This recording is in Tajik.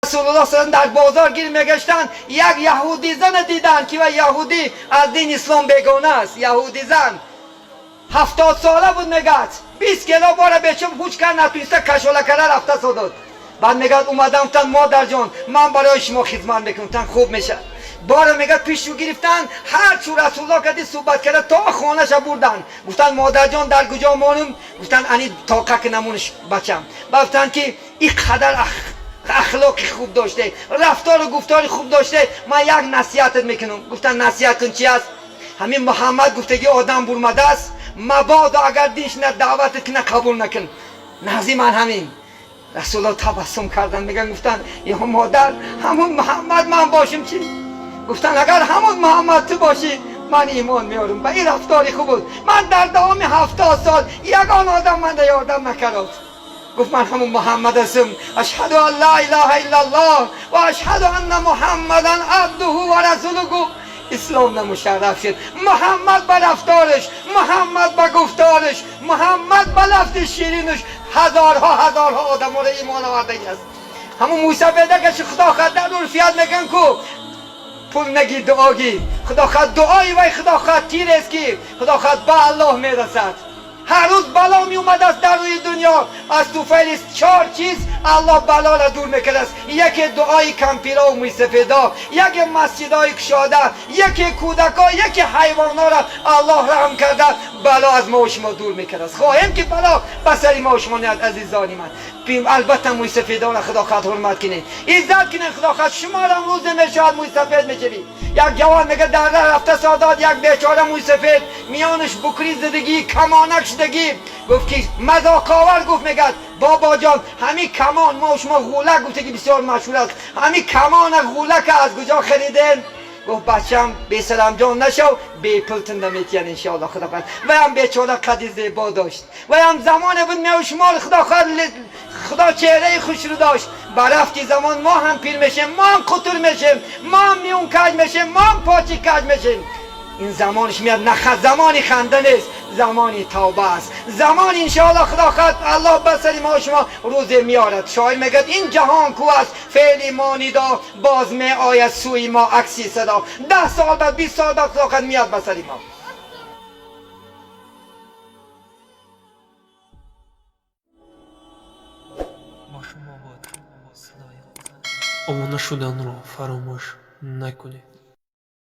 Расулуллоҳ саллаллоҳу дар бозор гир мегаштанд, як яҳудӣ зана диданд, ки ва яҳудӣ аз дини ислом бегона аст. Яҳудӣ зан 70 сола буд, мегӯяд, 20 кило бора бечун ҳуч кар натуниста кашола карда рафта содод. Баъд мегӯяд, омадам, гуфтанд: «Модарҷон, ман барои шумо хизмат мекунам». Гуфтанд: «Хуб мешавад». Бора, мегӯяд, пишу гирифтанд, ҳарчу Расулуллоҳ кади суҳбат карда, то хонаша бурданд. Гуфтанд: «Модарҷон, дар куҷо монум?» Гуфтанд: «Ани тоқа ки намониш, бачам». Ба гуфтанд, ки ин қадар ахлоқи хуб доште, рафтору гуфтори хуб доште, ман як насиҳатат мекунам. Гуфтанд: «Насиҳат кун, чи аст?» Ҳамин Муҳаммад гуфтаги одам бурмадааст, мабодо агар динш на даъватат кина, қабул накун. Назди ман ҳамин. Расулуллоҳ табассум карданд, мегӯянд, гуфтанд: «Ё модар, ҳамун Муҳаммад ман бошем чӣ?» Гуфтанд: «Агар ҳамун Муҳаммад ту бошӣ, ман имон меорам ба ин рафтори хуб буд. Ман дар давоми 70 сол ягон одам манда ёрдам накард». Гуфт: «Ман ҳамун Муҳаммад ҳастам. Ашҳаду ан ла илаҳа иллаллоҳ ва ашҳаду анна Муҳаммадан абдуҳу ва расулуҳу». Ислом мушарраф шуд. Муҳаммад ба рафтораш, Муҳаммад ба гуфтораш, Муҳаммад ба лафзи ширинаш ҳазорҳо ҳазорҳо одаморо имон овардаги аст. Ҳамун мӯйсафеда ки худо хад дар урфият мегӯян ку пул нагир, дуо гир. Худо хад дуои вай, худо хад тирест, ки худо хад ба Аллоҳ мерасад. Ҳар рӯз бало меомадааст дар рӯи дунё. Аз туфайли чор чиз Аллоҳ балора дур мекардааст: яке дуои кампиро мӯйсафедо, яке масҷидҳои кушода, яке кӯдако, яке ҳайвонҳоро Аллоҳ раҳм карда, бало аз мо шумо дур мекардааст. Хоҳем, ки бало ба сари мо шумо неяд. Азизони ман, албатта мӯйсафедонро худо хад ҳурмат кунед, иззат кунед. Худо хад шуморам рӯзе мешавад, мӯйсафед мешавӣ. Як ҷавон мега, дар раҳ рафта содод, як бечора мӯйсафед миёнаш букри зидагӣ, камонак шудагӣ. Гуфт, ки мазоқовар гуфт, мегӯяд: «Бобоҷон, ҳамин камон, мо шумо ғӯлак гуфтаги бисёр машҳур аст, ҳамин камона ғӯлака аз куҷо харидем?» Гуфт: «Бачам, бесарамҷон нашав, бепул тунда метиҳан, иншоалло, худо хоҳад». Ваям бечора қади зебо дошт. Ваям замоне буд, меушмор, худо хоҳад, худо чеҳраи хушрӯ дошт. Ба рафти замон мо ҳам пир мешем, мо ҳам қутур мешем, мо ҳам миён каҷ мешем, мо ҳам почи каҷ мешем. Ин замонаш меяд, на замони ханда нест, замони тавба аст. Замон, иншоалло, худо хоҳад, Аллоҳ ба сари мо шумо рӯзе меорад. Шоир мегӯяд: «Ин ҷаҳон ку аст феъли мо нидо, боз меояд сӯи мо акси садо». 10 сол баъд, 20 сол баъд, худо хоҳад, меяд ба сари мо. Бо шумо буд садои. Обуна шуданро фаромӯш накунед.